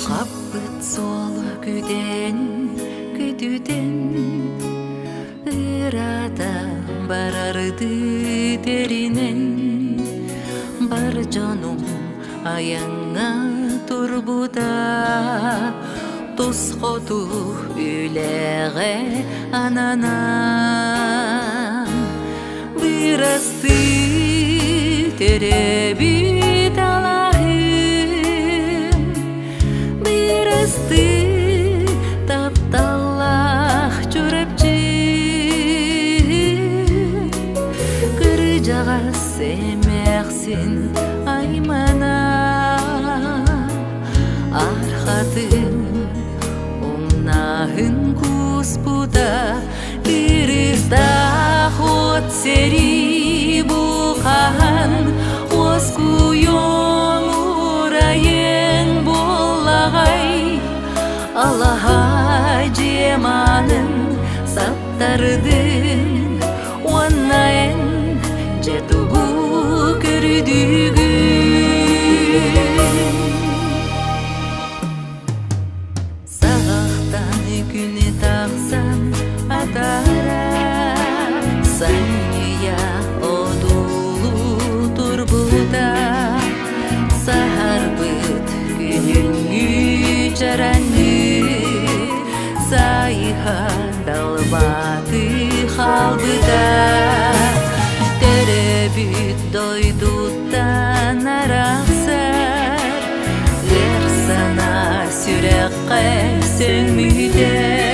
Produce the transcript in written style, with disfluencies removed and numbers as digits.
Хаппыт суол күтэн, күтүтэн, Ыраата барардыы тэринэн, Бар дьонум айаҥҥа турбута, Тус хоту үлэҕэ ананан, Бырастыы төрөөбүт алааһым, Бырастыы тапталлаах Чурапчы, Кырдьаҕас эмээхсин аймана, Архатын умнаһын кууспута, Кырыстаах от сэрии бухаһан, Уоскуйуоҥ урайыҥ буоллаҕай, Алаһа дьиэ маанын саптардын, Уонна эн дьэ тугу көрдүгүн? Саҕахтан күнү тахсан атара, Санньыйа одуулуу турбута, Саһарбыт күһүҥҥү чараҥыы, Сайыһа далбааты хаалбыта. Төрөөбүт дойдуттан арахсар, Эр санаа сүрэххэ сөҥмүтэ.